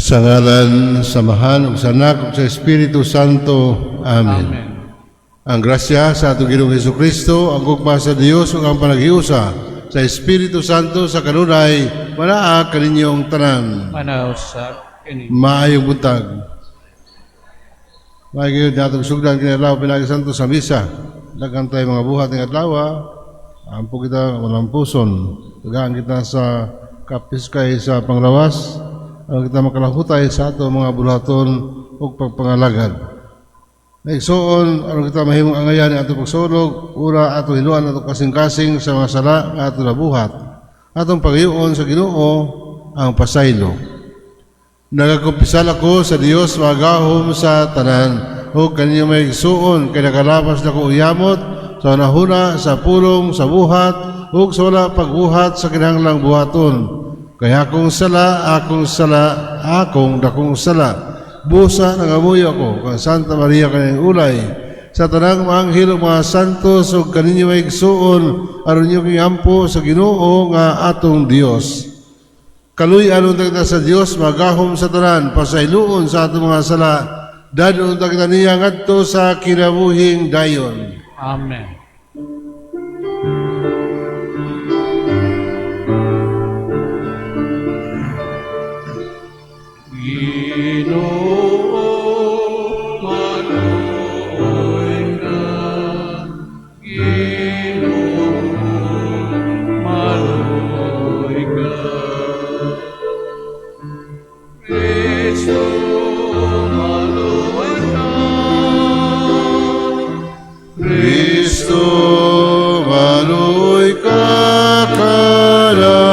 Sa ngalan sa Amahan ug sa Anak ug sa Espiritu Santo. Amen. Amen. Ang grasya sa atong Ginoong Hesukristo, ang gugma sa Dios ug ang panaghiusa sa Espiritu Santo sa kanunay manaa kaninyong tanan. Manaw sa kini. Maayong buntag. Maayo gyud atong sugdan kini adlaw pinaagi santo sa misa. Daghan tay mga buhat ning adlaw. Ampo kita walang puson. Tagaan kita sa kapiskay sa panglawas. Aron kita makalahutay sa ato mga buluhaton ug pagpangalagad. Naigsoon, aron kita mahimong angayan ni atong pagsulog, ura atong hinuan atong kasing-kasing sa mga sala nga ato nabuhat. Atong pagayuon sa Ginoo ang pasaylo. Nagakumpisal ako sa Dios magahom sa tanan ug kaninyo mga igsuon kay nakalapas na ko uyamot sa hunahuna, sa pulong, sa buhat ug sa wala pagbuhat sa kinahanglang buhaton. Kay akong sala, akong sala, akong dakong sala. Busa nangamuyo ako kang Santa Maria kanyang ulay sa tanang mga anghel ug mga santos ug kaninyo mga igsuon aron inyo ampo sa Ginoo nga atong Dios. Kaluy-an unta kita sa Dios magahom sa tanan, pasayloon sa atong mga sala, dad-on unta kita niya ngadto sa kinabuhing dayon. Amen. Ginoo, maluoy ka. Ginoo, maluoy ka. Kristo, maluoy ka. Kristo, maluoy ka kanamo.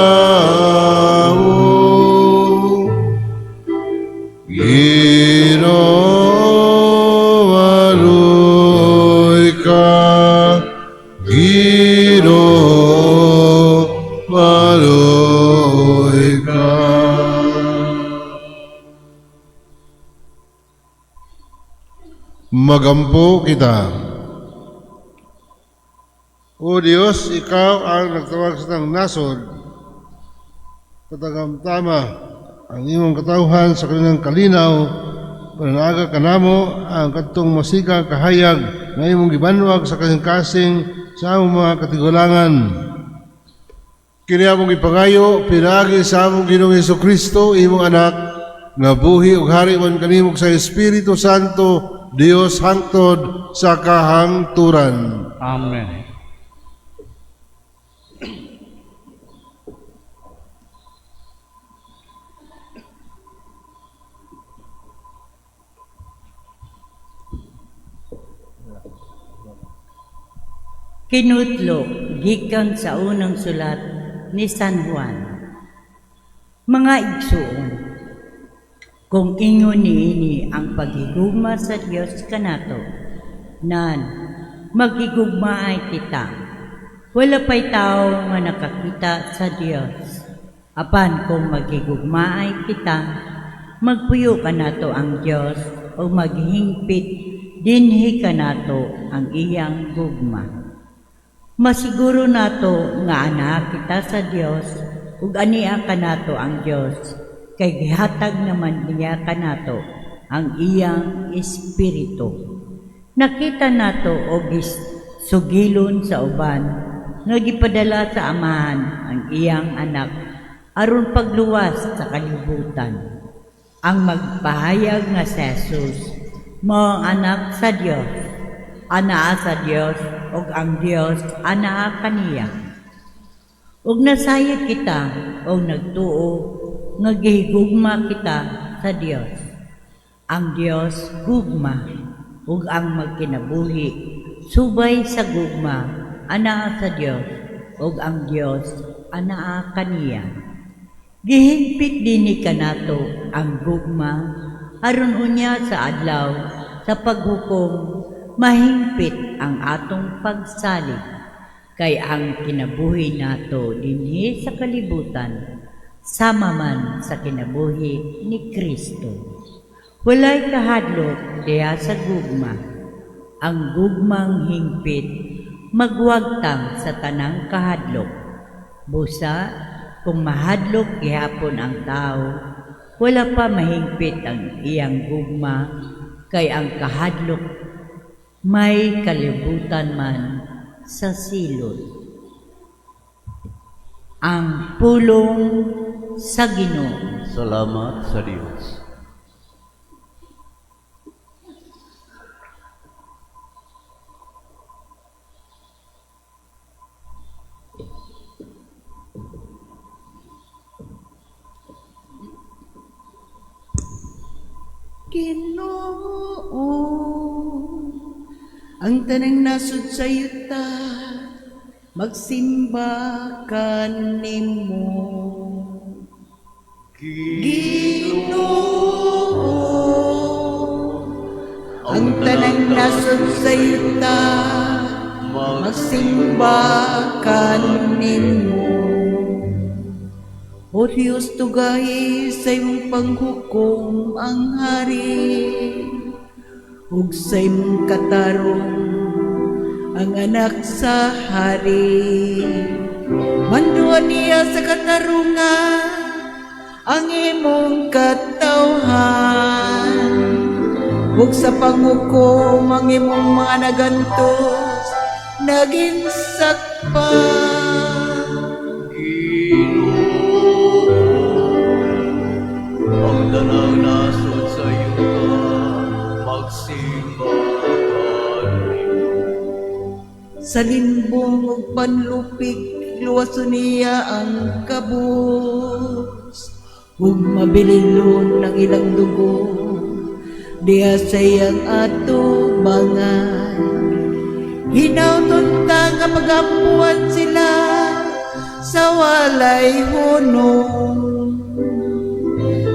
Ginoo, maluoy ka. Ginoo, maluoy ka. Magampo kita. O Diyos, Ikaw ang nagtawag sa tanang nasod. Patagamtama ang imong katawhan sa kanilang kalinaw, pananaga kanamo ang kadtong masigang kahayag nga imong gibanwag sa kasing-kasing sa among mga katigulangan. Kini among ipangayo, pinaagi sa among Ginoong Hesukristo, imong anak, nga buhi ug hari man kanimo sa Espiritu Santo, Dios hangtod sa kahangturan. Amen. Kinutlo gikan sa unang sulat ni San Juan. Mga igsuon, kung ingon niini ang paghigugma sa Dios kanato, nan maghigugmaay kita. Wala pa'y tao nga nakakita sa Dios. Apan kung maghigugmaay kita, magpuyo kanato ang Dios o maghingpit dinhi kanato ang iyang gugma. Masiguro nato nga anaa kita sa Dios ug ania kanato ang Dios kay gihatag naman niya kanato ang iyang espiritu. Nakita nato og sugilon sa uban nga gipadala sa Amahan ang iyang anak aron pagluwas sa kalibutan. Ang magpahayag nga si Jesus mao ang anak sa Dios, anaa sa Dios ug ang Dios anaa kaniya. Ug nasayod kita og nagtuo nga gihigugma kita sa Dios. Ang Dios gugma ug ang magkinabuhi subay sa gugma anaa sa Dios ug ang Dios anaa kaniya. Gihingpit dinhi kanato ang gugma aron unya sa adlaw sa paghukom mahingpit ang atong pagsalig, kay ang kinabuhi nato dinhi sa kalibutan sama man sa kinabuhi ni Kristo. Walay kahadlok diha sa gugma. Ang gugmang hingpit magwagtang sa tanang kahadlok. Busa kung mahadlok gihapon ang tao, Wala pa mahingpit ang iyang gugma kay ang kahadlok may kalibutan man sa silot. Ang pulong sa Ginoo. Salamat sa Dios. Ginoo, ang tanang nasod sa yuta, magsimba kanimo. Ginoo, ang tanang nasod sa yuta, magsimba kanimo. O Diyos, tugahi sa imong panghukom ang hari, ug sa imong katarong ang anak sa hari. Manduan niya sa katarungan ang imong katawhan, ug sa panghukom ang imong mga nagantos naging sakpan. Ginoo, ang tanang nasod sa yuta, magsimba kanimo. Sa limbong ug panlupig, luwason niya ang kabus, ug mabililon ang ilang dugo diha sa iyang atubangan. Hinawton ta nga pagampuan sila sa walay hunong.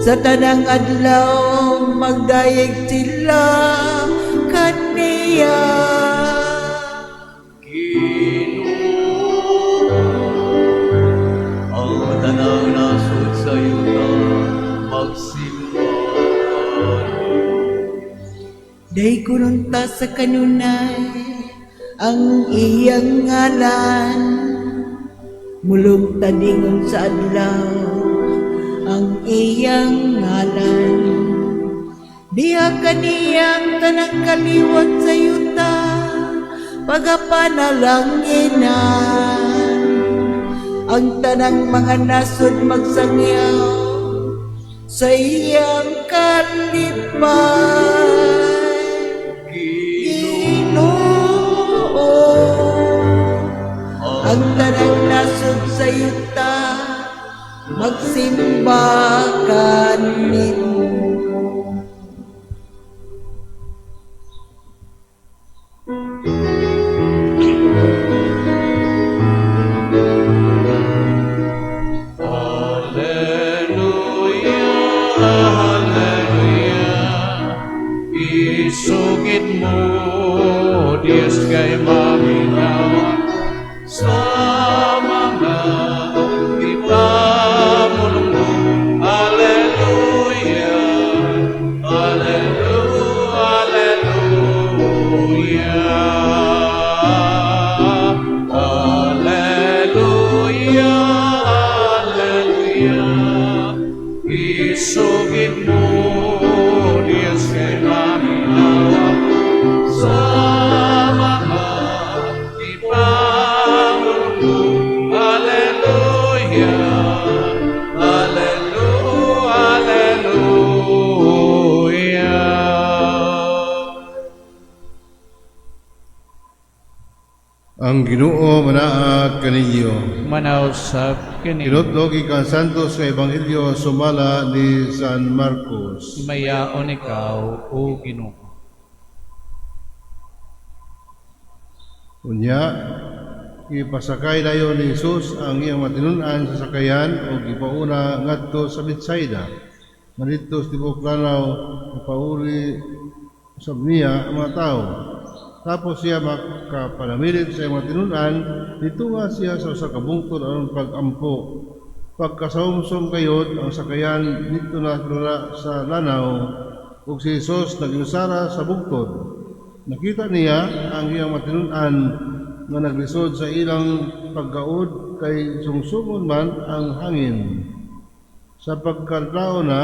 Sa tanang adlaw magdayeg sila kaniya. Ginoo, ang tanang nasod sa yuta, magsimba kanimo. Day kunon ta sa kanunay ang iyang ngalan, mulong tadingon sa adlaw ang iyang ngalan. Diha kaniyang tanang kaliwat sa yuta, pagapanalanginan. Ang tanang mga nasod magsangyaw sa iyang kalipay. Ginoo, Ginoo, ang tanang nasod sa yuta, magsimba kanimo. Alleluia, Alleluia. Isugid mo, Diyos kay maminaw sa mga ipamulong. Alleluia, Alleluia, Alleluia. Alleluia, Alleluia. Isugid mo, Diyos kay maminaw sa mga ipamulong. Alleluia, Alleluia, Alleluia. Ang Ginoo manaa kaninyo. Manausap kini. Tinudlo gikan Santos sa Ebanghelyo sumala ni San Marcos. Mayaon ikaw, o Ginoo. Unya, ipasakay dayon ni Jesus ang iyang matinun-an sa sakayan ug gipauna ngadto sa Betsaida. Manidto sa tibuok lanaw, pauli usab niya ang mga tawo. Tapos siya makapanamilit sa iyang mga tinun-an, nitunga siya sa usa ka bungtod aron pag-ampo. Pagkasumsom kayod ang sakayan nidto na sa lanaw ug si Jesus naginusara sa bungtod. Nakita niya ang iyang matinun-an nga naglisod sa ilang paggaud kay sumsumon man ang hangin. Sa pagkadlaw na,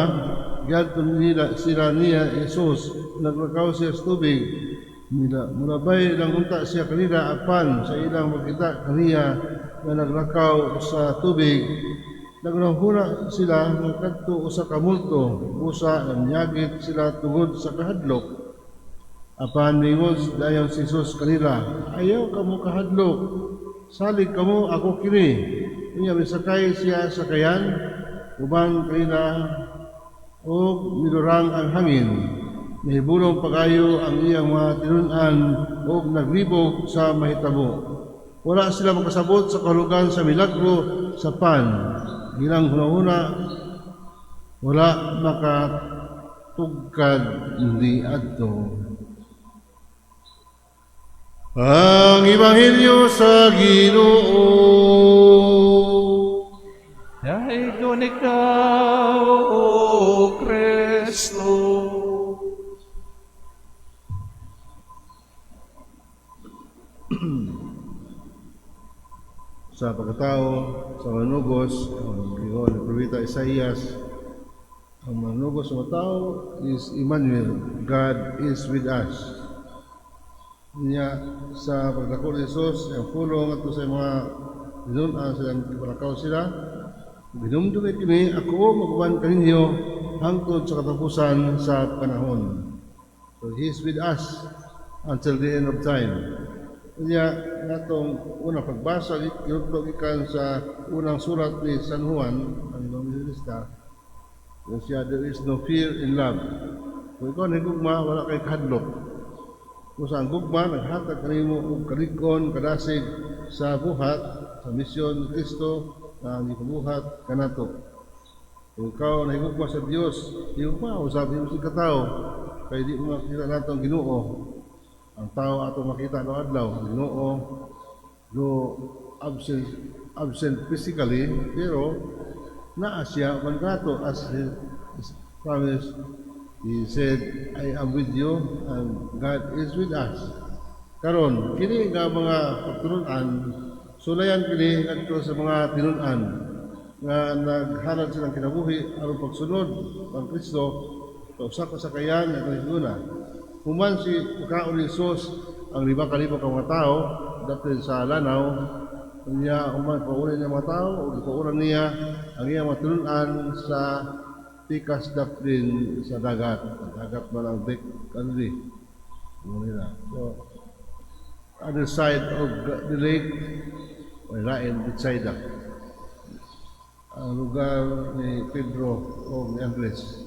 giadto nila sila niya Jesus, naglakaw siya sa tubig. Nila, mulabay lang unta siya kanila, apan sa ilang makita kaniya nga naglakaw sa tubig, naghunahuna sila nga kadto usa ka multo, busa nanyagit sila tungod sa kahadlok. Apan mingon dayon si Jesus kanila, "Ayaw kamo kahadlok, salig kamo, ako kini." Unya misakay siya sa sakayan uban kanila ug nilurang ang hangin. Nahibulong pag-ayo ang iyang mga tinun-an ug naglibog sa mahitabo. Wala sila makasabot sa kahulugan sa milagro sa pan. Ilang hunahuna wala makatugkad niadto. Ang Ebanghelyo sa Ginoo. Daiggon ikaw, O Kristo. Sa pagkatao, sa manugos, ang giingon ni Propeta Isaias, ang manugos sa mga tao is Emmanuel, God is with us. Niya sa pagdako ni Jesus, ang pulong ato sa mga tinun-an silang palakaw sila, "Hinumdumi kini, ako mag-uban kaninyo hangtod sa katapusan sa panahon." So He is with us until the end of time. Kanya natong unang pagbasa, kinutlo gikan sa unang surat ni San Juan, ang Evangelista, yung siya, "There is no fear in love." Kung ikaw nahigugma, wala kay kahadlok. Kung sa ang gugma, naghatag kanimo og kalig-on, kadasig sa buhat, sa misyon ni Kristo, na ang ipabuhat kanato. Kung ikaw nahigugma sa Dios, higugma usab nimo sa katao, kay di mo makita nato ang Ginoo. Ang tao ato makita no adlaw, ang Ginoo no absent, absent physically, pero naa siya uban kanato as his promise. He said, "I am with you," and God is with us. Karon, kini nga mga pagtulunan, sulayan kini ngadto sa mga tinun-an nga naghalad silang kinabuhi aron pagsunod ang Kristo sa usa ka sakayan nga kahiguna. Human si pagkaon ni Jesus ang 5,000 ka mga tao dapit sa lanaw, niya human pauli niya mga tao o gipaulan niya ang iyang mga tinun-an sa pikas daplin sa dagat. Ang dagat man ang big country. Nila. So, other side of the lake, o lain, Bethsaida. Ang lugar ni Pedro o ni Andres.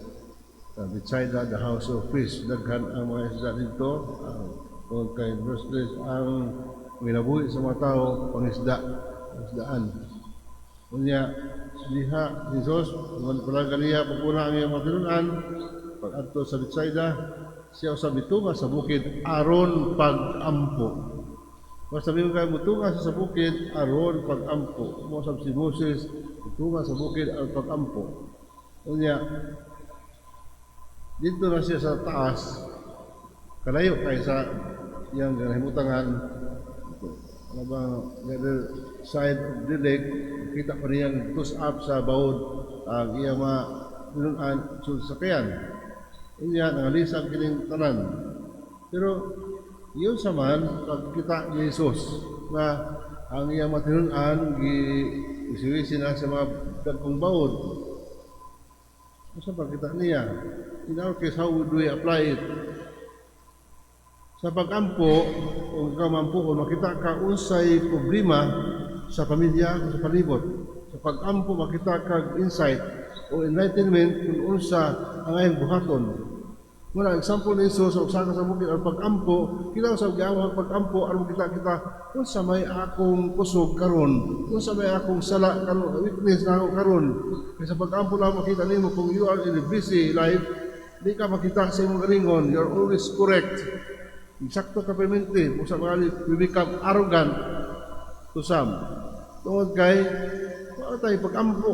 Sa Bethsaida, the house of fish. Daghan ang mga isda dito. Ang kay verse 3, ang ginabuhi sa mga tao, pangisda, pangisdaan. Unya, diha, Jesus, palaga niya, pagpuna ang iyang mga tinun-an, pag-adto sa Bethsaida, siya usab mitunga sa bukid aron pag-ampo. Basta sabi mo kayo, mutunga siya sa bukid aron pag-ampo. Mo sab si Moses, mutunga sa bukid aron pag-ampo. Unya, dito na siya sa taas, kalayo kay sa iyang ginahimutangan, ano ba, the other side of the lake, kita pa niyang tus up sa bawod ang iyang mga tinun-an sa sakyan. Unya, nangalisang kining tanan. Pero, yun sa man, pagkita ni Jesus na ang iyang mga tinun-an, gisiwisi na sa mga dagkong bawod. Sa pagkita niya, in our case, how would we apply it? Sa pag-ampo, kung ikaw mampuon, makita ka unsay problema sa pamilya o sa palibot. Sa pag-ampo, makita ka insight o enlightenment kung unsa ang ayong buhaton. Muna, example ni Jesus, sa usa ka sa bukid, ang pag-ampo, kita sa giawa ang pag-ampo, aron kita kita, unsa may akong kusog karon, unsa may akong sala karon, weakness na ako karon. Kaya sa pag-ampo lang makita nimo kung you are in a busy life, di ka makita sa imong galingon, you are always correct. Eksakto ka permente, kung sa mga you become arrogant to some. Tungod kay, wala tayo pag-ampo.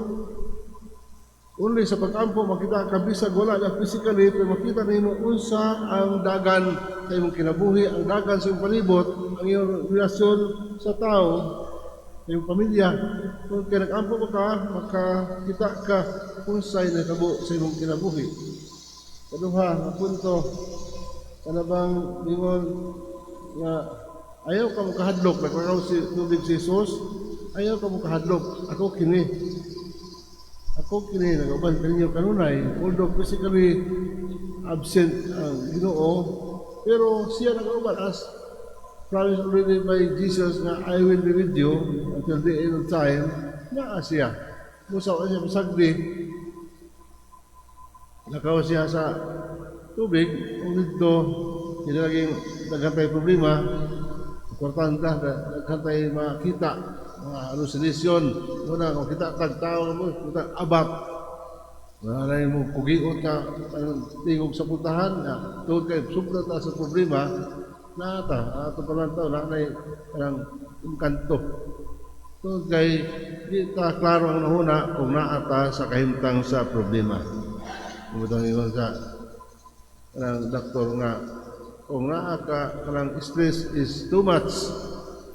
Only sa pag-ampo, makita ka bisag wala na physically, pero makita nimo unsa ang dagan sa imong kinabuhi, ang dagan sa imong palibot, ang iyong relasyon sa tao, sa imong pamilya. Kung kay nag-ampo ka, makakita ka unsay nahitabo sa imong kinabuhi. Kaduha nga punto, kana bang ingon nga ayaw ka mo kahadlok, naglakaw sa tubig si Jesus, ayaw ka mo kahadlok, ako kini. Ako kini, nagauban kaninyo kanunay, although physically absent ang Ginoo, pero siya nagauban as promised already by Jesus nga "I will be with you until the end of time," naa siya. Busa wa siya pasagdi, lakaw siya sa tubig, ug didto hindi laging daghan tay problema, importante daghan tay makita, mga hallucination, muna kung kita tag tao mo, kita abat. Wala na mo kugiot ka ang tingog sa puntahan, na tungod kay sobra ta sa problema, naa ta, ato pa lang tao, na kanang engkanto. Tungod kay di ta klaro ang nahuna kung naa ta sa kahimtang sa problema. Kumutang ingon sa kanang doktor nga kung naa ka kanang stress is too much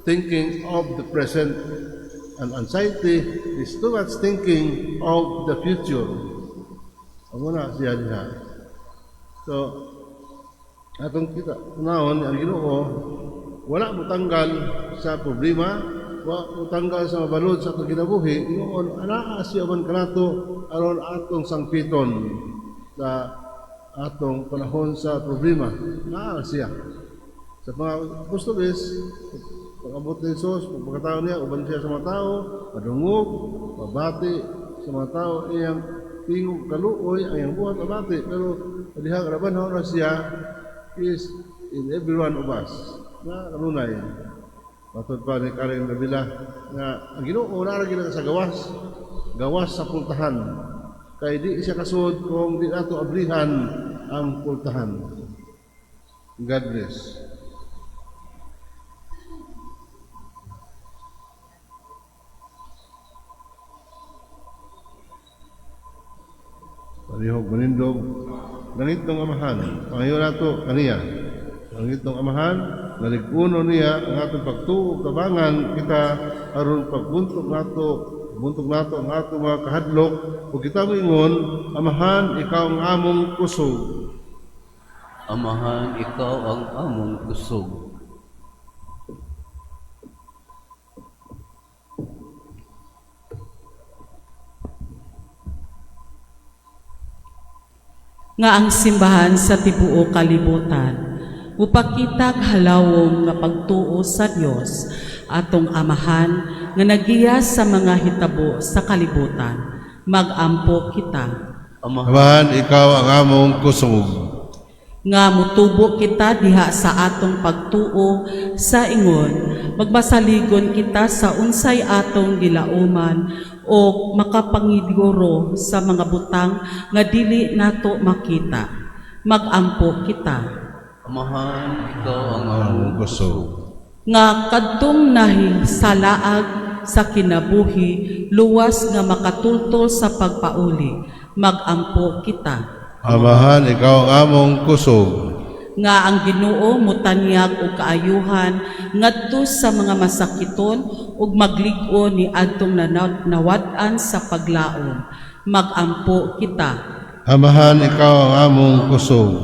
thinking of the present and anxiety is too much thinking of the future. Amo na siya diha. So, atong kita naon ang Ginoo wala mo tanggal sa problema, wa mo tanggal sa mabalod sa atong kinabuhi, ingon anaa siya uban kanato aron atong sangpiton sa atong panahon sa problema. Naa siya. Sa mga apostoles, pag-abot ni Jesus, pagkatao niya, uban siya sa mga tao, padungog, mabati sa mga tao, iyang tingog kaluoy, ang iyang buhat mabati. Pero diha karabanhaw na siya is in every one of us. Na kanunay. Matod pa ni Karen Davila nga ang Ginoo naa ra gyud sa gawas, gawas sa pultahan. Kay di siya kasud kung di nato ablihan ang pultahan. God bless. Palihog manindog, Langitnong Amahan, pangayo nato kaniya. Langitnong Amahan, nalig-uno niya ang atong pagtuo, tabangan kita aron pagbuntok nato, buntog nato ang atong mga kahadlok ug kita moingon, "Amahan, ikaw ang among kusog." Amahan, ikaw ang among kusog. Nga ang simbahan sa tibuok kalibutan mupakitag halawom nga pagtuo sa Dios atong Amahan nga nagiya sa mga hitabo sa kalibutan. Magampo kita. Amahan, Amahan, ikaw ang among kusog. Nga mutubo kita diha sa atong pagtuo sa ingon magmasaligon kita sa unsay atong gilauman o makapangiguro sa mga butang nga dili nato makita. Magampo kita. Amahan, ikaw ang among Among kusog. Nga kadtong nahisalaag sa kinabuhi luwas nga makatultol sa pagpauli. Magampo kita. Amahan, ikaw ang among kusog. Nga ang Ginoo motanyag og kaayuhan ngadto sa mga masakiton ug maglig-on ni adtong nawad-an sa paglaom. Magampo kita. Amahan, ikaw ang among kusog.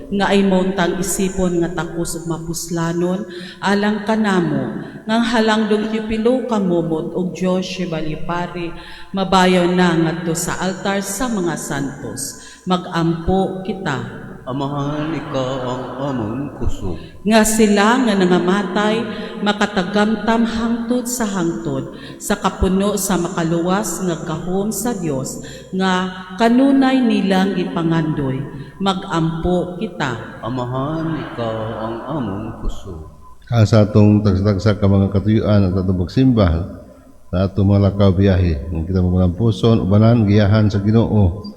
Nga ay tang isipon nga takos ug mapuslanon alang kanamo ngang halangdong pipilo ka momot og Dios Chevalier Pari mabayaw na ngadto sa altar sa mga santos. Magampo kita. Amahan, ikaw ang among kusog. Nga sila nga nangamatay makatagamtam hangtod sa hangtod sa kapuno sa makaluwas nga gahom sa Dios nga kanunay nilang gipangandoy. Magampo kita. Amahan, ikaw ang among kusog. Ang sa atong tagsa-tagsa ka mga katuyuan at atong pagsimba sa atong mga lakaw biyahe. Kung kita malampuson, ubanan, giyahan sa Ginoo.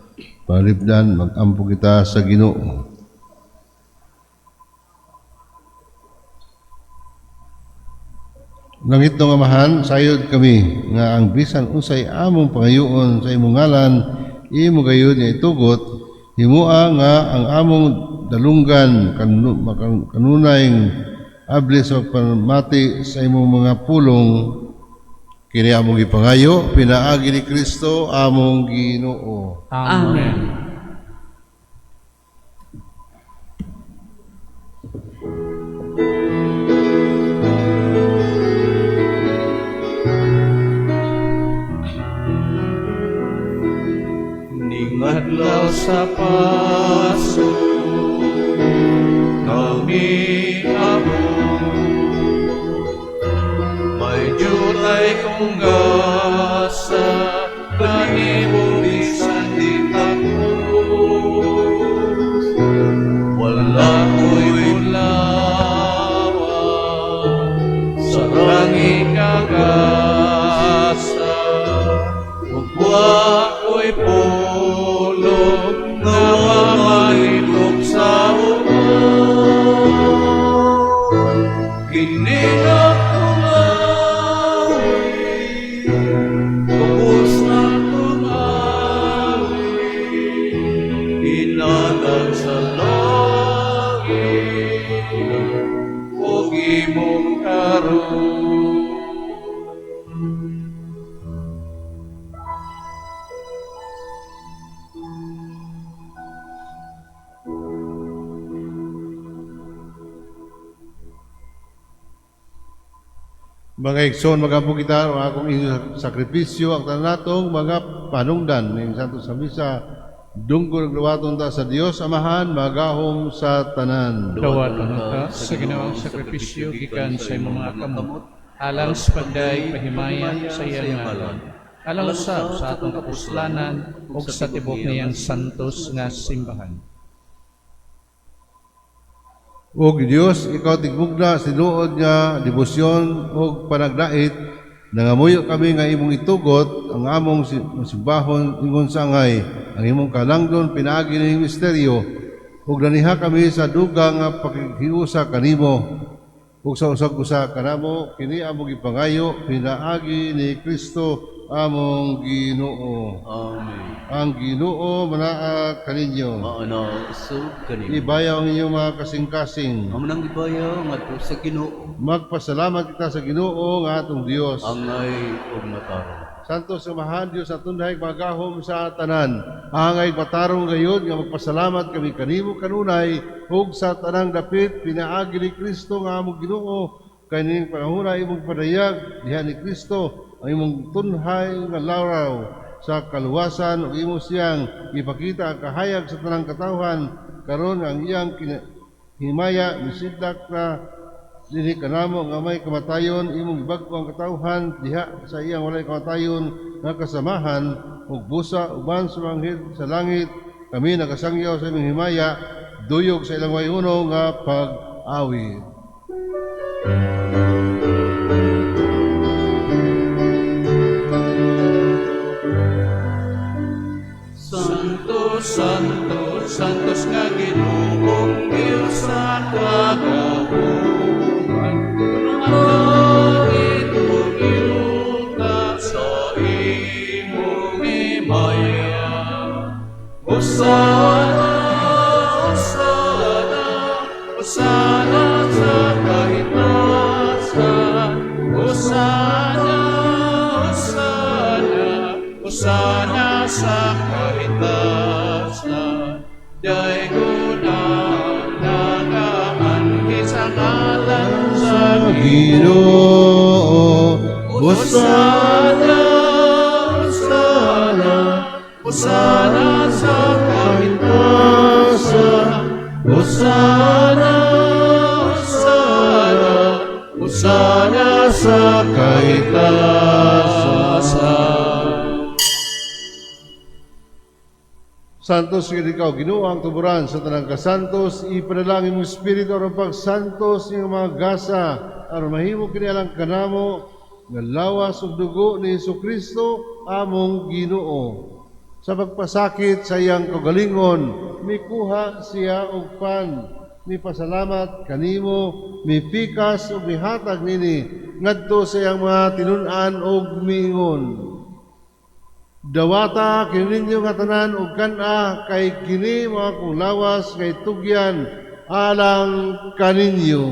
Palibdan, magampo kita sa Ginoo. Langitnong Amahan, sayod kami nga ang bisan unsay among pangayoon sa imong ngalan, imo gayud nga itugot, himoa nga ang among dalunggan kanunay abli sa pamati sa imong mga pulong. Kini among gipangayo pinaagi ni Kristo among Ginoo. Amen. Ningadlaw sa Pasko, kami abot. May jutay kong gasa, kanimo bisan di takos. Wala ko'y bulawa, sarang ikagasa. Ug wa ko'y pulong nga mamalitok sa ubos. Kini nga kulawi, tubos na tumawi, inadan sa langit, ug imong karon. Mga igsoon, magampo kita ang akong inyong sakripisyo ang tanan natong mga panungdan ning Santo sa Misa dunggo nagluwaton ta sa Dios Amahan magahom sa tanan. Dawaton ka sa Ginoong sakripisyo gikan sa imong mga kamot, alang sa pagdaig pahimaya sa iyang ngalan, alang usab sa atong kapuslanan ug sa tibok niyang santos nga simbahan. O Dios, ikaw tigmugna sa tinuod nga debosyon ug panaglait, nangamuyo kami nga imong itugot ang among simbahon ingon sa angay, ang imong kalangdon pinaagi ning misteryo, ug naniha kami sa dugang nga pakighiusa kanimo ug sa usag-usa kanamo kini among gipangayo pinaagi ni Kristo among Ginoo. Amen. Ang Ginoo manaa kaninyo. Maana usab kanimo. Ibayaw ang inyong mga kasing-kasing. Amo nang gibayaw ngadto sa Ginoo. Magpasalamat kita sa Ginoo nga atong Dios. Angay ug matarong. Santo Samahan Dios atong dahig magahom sa tanan. Angay matarong gayud nga magpasalamat kami kanimo kanunay ug sa tanang dapit pinaagi ni Kristo nga among Ginoo kay ning panahona imong padayag diha ni Kristo ang imong tunhay nga laraw sa kaluwasan ug imo siyang ipakita ang kahayag sa tanang katawhan karon ang iyang himaya misidlak na dinhi kanamo nga may kamatayon imong gibag-o ang katawhan diha sa iyang walay kamatayon nga kasamahan ug busa uban sa manghid sa langit kami nagasangyaw sa imong himaya duyog sa ilang wayuno nga pag-awit. Santo, Santo, Santos nga Ginoong Diyos sa kagahuman. Ang langit ug yuta sa imong himaya. Hosana, Hosana, Hosana sa kahitasan. Hosana, Hosana, Hosana sa kahitasan. Daygon ang nagaanhi sa ngalan sa Ginoo, Hosana, Hosana, Hosana sa kahitasan. Hosana, Hosana, Hosana sa kahitasan. Santos gid ikaw Ginoo ang tuburan sa tanang kasantos, ipanalangin mong espiritu aron pagsantos iyong mga gasa aron mahimo kini alang kanamo nga lawas ug dugo ni Hesukristo among Ginoo. Sa pagpasakit sa iyang kaugalingon, mikuha siya og pan, mipasalamat kanimo, mipikas ug mihatag nini ngadto sa iyang mga tinun-an ug miingon. Dawata kini ninyo nga tanan ug kan-a kay kini mga akong lawas kay tugyan alang kaninyo.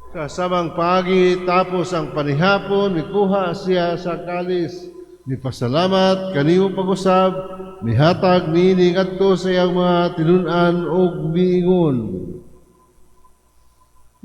Sa samang pagi tapos ang panihapon, mikuha siya sa kalis. Mipasalamat kanimo pag-usab, mihatag niini ngadto sa iyang mga tinun-an ug miingon: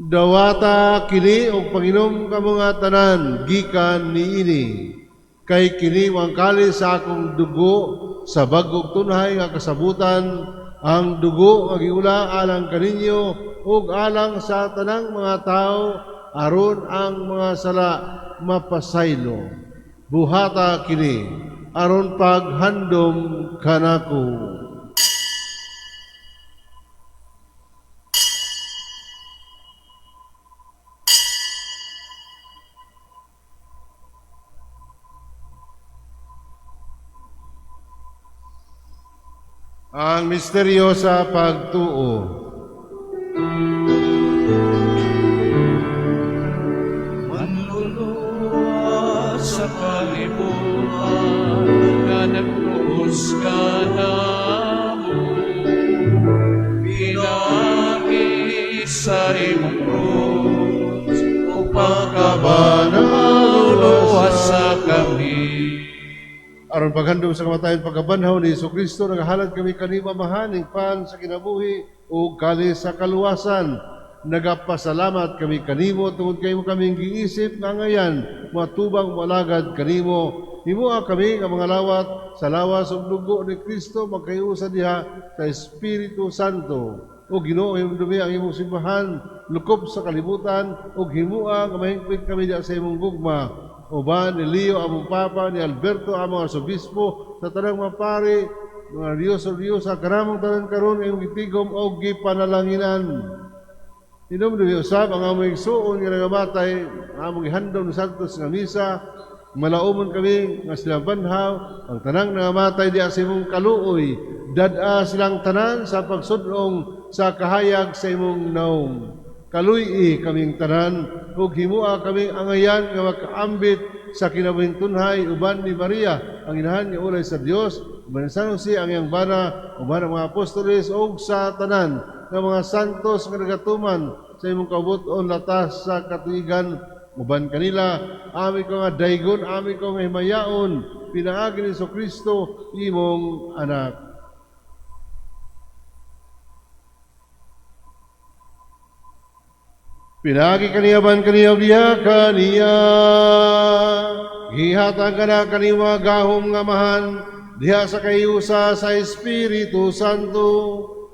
"Dawata kini og panginom kamo nga tanan gikan niini, kay kini ang kalis sa akong dugo sa bag-ong tunhay nga kasabutan, ang dugo nga giula alang kaninyo ug alang sa tanang mga tawo aron ang mga sala mapasaylo. Buhata kini aron paghandom kanako." Ang misteryo sa pagtuo. Manluluwas sa kalibutan nga nagkrus kanamo, pinaagi sa imong krus upang kabanal sa kami. Aron paghandom sa kamatayon, pagkabanhaw ni Hesus Kristo, nagahalad kami kanimo, Amahan, ning pan sa kinabuhi ug kalis sa kaluwasan. Nagapasalamat kami kanimo tungod kay imo kaming giisip nga angayan, matubang moalagad kanimo. Himoa kami nga mga lawat sa lawas ug dugo ni Kristo magkaiusa diha sa Espiritu Santo. O Ginoo, hinumdumi ang imong simbahan lukop sa kalibutan ug himoa nga mahingpit kami diha sa imong gugma. Uban ni Leo among Papa, ni Alberto among Arsobispo, sa tanang mga pari, mga Diyos o Diyos, sa kanamong tanan karon imong gitigom og gipanalanginan. Hinumdumi usab ang among igsuon nga nangamatay, ang among gihandom sa Santos nga Misa, malaumon kami nga silang banhaw, ang tanang nangamatay diha sa imong kaluoy, dad-a silang tanan sa pagsudlong sa kahayag sa imong naong. Kaluy-i kaming tanan ug himoa kaming angayan nga makaambit sa kinabuhing tunhay uban ni Maria ang inahan nga ulay sa Dios, uban ni San Jose ang iyang bana, uban ang mga apostoles ug sa tanan nga mga santos nga nagatuman sa imong kabut-on latas sa katuigan, uban kanila ami ko nga daygon, ami ko nga himayaon pinaagi ni Kristo imong anak. Pinaagi kaniya ban kaniya diha kaniya, gihatag kana kanimo gahom nga Amahan diha sa kahiusa sa Espiritu Santo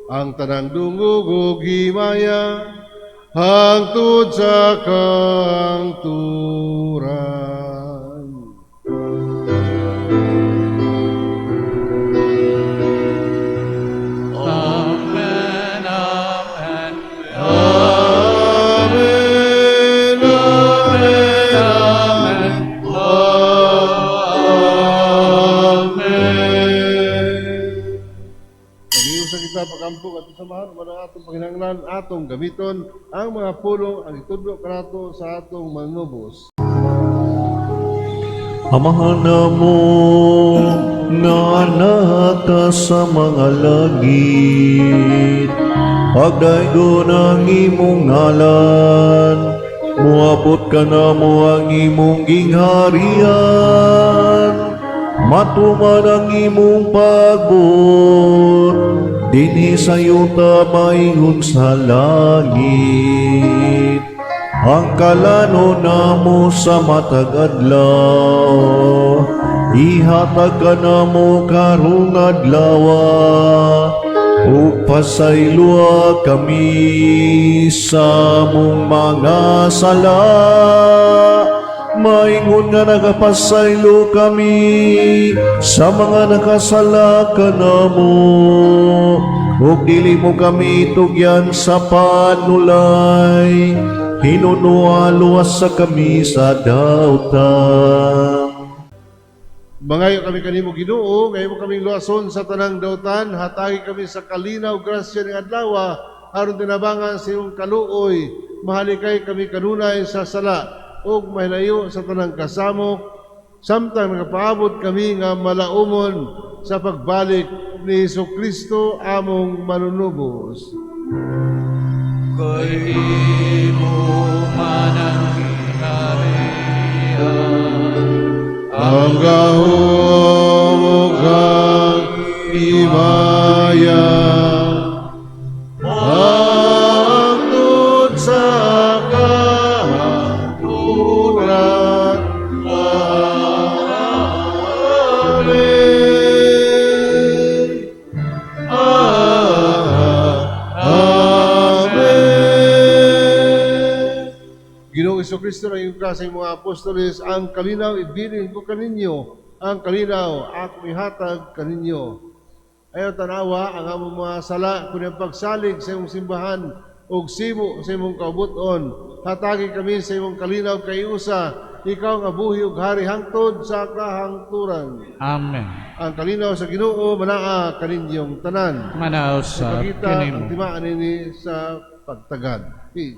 ang tanang dungog ug himaya hangtod sa kangturan. Amen, Amen. Amen, Amen, Amen. Amen. Mag-iusa kita pagampo at samahan man ang atong panginahanglan atong gamiton ang mga pulong ang itudlo kanato sa atong manubos. Amahan namo nga naka sa mga langit, pagdaygon ang imong ngalan, muabot ka namo ang imong gingharian, matuman ang imong pagbuot, dinhi sa yuta maingon sa langit. Ang kalano namo sa matag adlaw, ihatag ka namo karong adlaw, ug pasayloa kami sa among mga sala, maingon nga nagapasaylo kami sa mga nakasala kanamo, ug dili mo kami tugyan sa panulay, hinunoa luwas sa kami sa dautan. Mangayo kami kanimo, Ginoo, nga imo kaming luwason sa tanang dautan, hatagi kami sa kalinaw grasya ning adlaw aron tinabangan sa imong kaluoy, mahalikay kami kanunay sa sala ug mahilayo sa tanang kasamok samtang nagapaabot kami nga malaumon sa pagbalik ni Hesus Kristo among manunubos. Kay imo man ang gingharian, ang gahom ug ang himaya, hangtod sa kahangturan. Amen. Amen. Ginoong Kristo, nang ka sa imong mga apostoles, "Ang kalinaw ibilin ko kaninyo, ang kalinaw ako ihatag kaninyo. Ayaw tanawa ang among mga sala, kundi ang pagsalig sa imong simbahan ug sibo sa imong kaubuton. Hatagi kami sa imong kalinaw kaiusa, ikaw nga buhi ug hari hangtod sa kahangturan." Amen. Ang kalinaw sa Ginoo manaa kaninyong tanan. Manaa usab Ipakita ang kanimo. timaan nini sa pagtagad. Peace.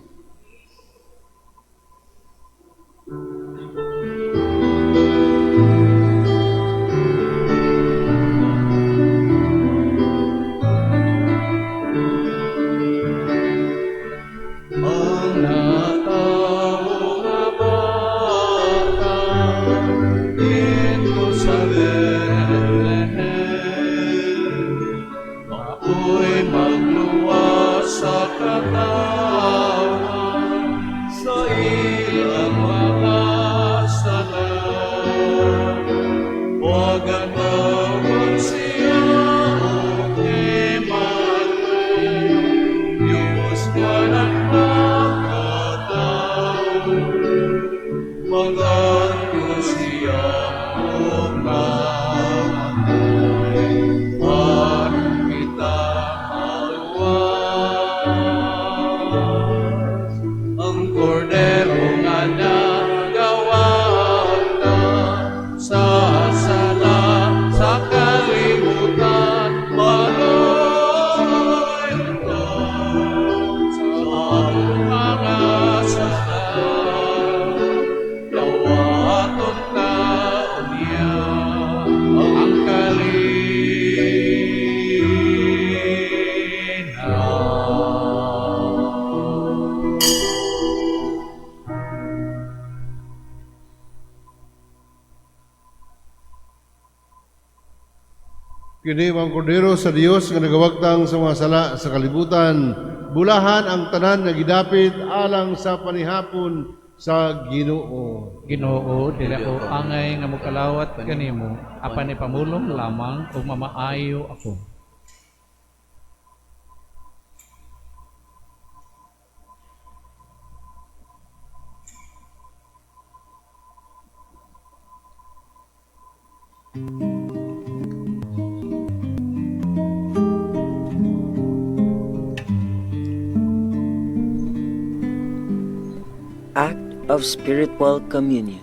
Ang natawo nga bata didto sa Bethlehem, mao'y magluwas sa katawhan sa ilang mga sala. Wagan siya og Emmanuel, Diyos nga nagpakatao. Magadto siya og mamatay, aron kita maluwas. Ang kordero nga nagawata sa sala sa kalibutan, maloy ta sa atong mga sala. Dawaton ta unya ang kalinaw. Kini ang kordero sa Dios nga nagawagtang sa mga sala sa kalibutan. Bulahan ang tanan nga gidapit alang sa panihapon sa Ginoo. Ginoo, dili ako angay nga mokalawat kanimo, apan ipamulong lamang ug mamaayo ako. Act of Spiritual Communion.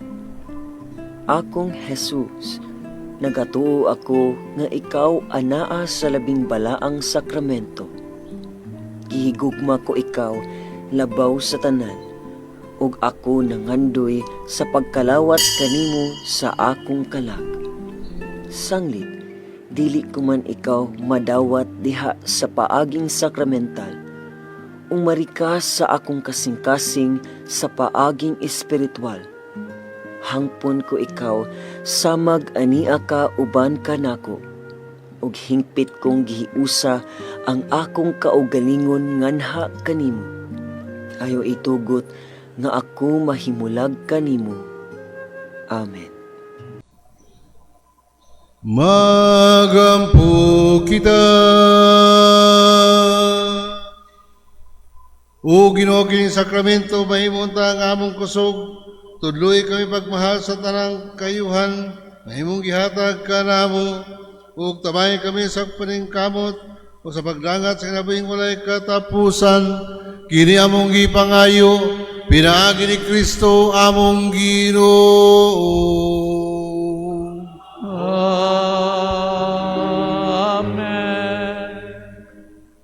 Akong Jesus, nagatuo ako nga ikaw anaa sa labing balaang sakramento. Gihigugma ko ikaw labaw sa tanan, ug ako nangandoy sa pagkalawat kanimo sa akong kalag. Sanglit, dili ko man ikaw madawat diha sa paaging sakramental, umari ka sa akong kasing-kasing sa paaging espiritual. Hangpon ko ikaw samag ania ka uban kanako, ug hingpit kong gihiusa ang akong kaugalingon nganha kanimo. Ayaw itugot nga ako mahimulag kanimo. Amen. Magampo kita. O Ginoo, kining sakramento mahimo unta ang among kusog. Tudloi kami pagmahal sa tanang kayuhan, mahimong gihatag kanamo ug tabay kami sa paningkamot o sa pagdangat sa kinabuhing walay katapusan. Kini among gipangayo pinaagi ni Kristo among Ginoo. Amen.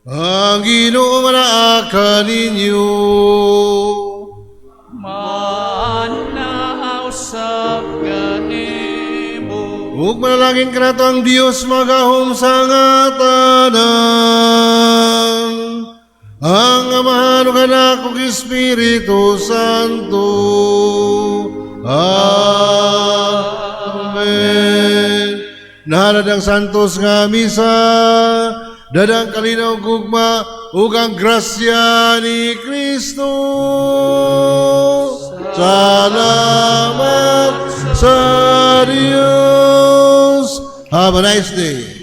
Ang Ginoo manaa kaninyo. Manaa usab kanimo. Ug manalangin kanato ang Dios magahom sa nga tanan. Ang Ang Amahan ug Anak ug Espiritu Santo. Amen. Nahalad ang santos nga misa, dadang kalinaw, gugma ug ang grasya ni Kristo. Salamat sa Diyos. Have a nice day.